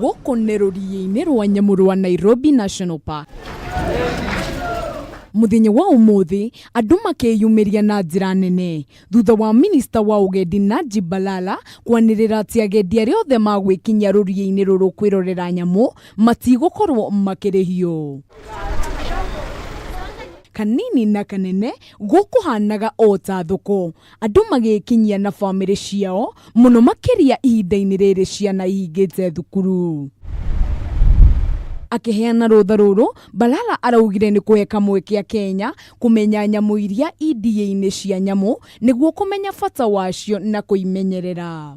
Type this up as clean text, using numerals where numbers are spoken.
Gũkũ nĩ rũriĩ-inĩ rwa nyamũ rwa Nairobi National Park. Mũthenya wa ũmũthĩ andũ makĩyumĩria na njĩra nene thutha wa minista wa ũgendi Najib Balala kwanĩrĩra atĩ agendi arĩa othe magwĩkinyia rũriĩ-inĩ rũrũ kwĩrorera nyamũ matigũkorwo makĩrĩhio. Kanini na kanene gũkũhanaga o ta thoko andũ magĩkinyia na bamĩrĩ ciao mũno makĩria ihinda-inĩ rĩrĩ ciana ihingĩte thukuru. Akĩheana rũtha rũrũ, Balala araugire nĩ kũhe kamweke Akenya kũmenya nyamũ iria i ndiĩ-inĩ cia nyamũ nĩguo kũmenya bata wacio na kũimenyerera.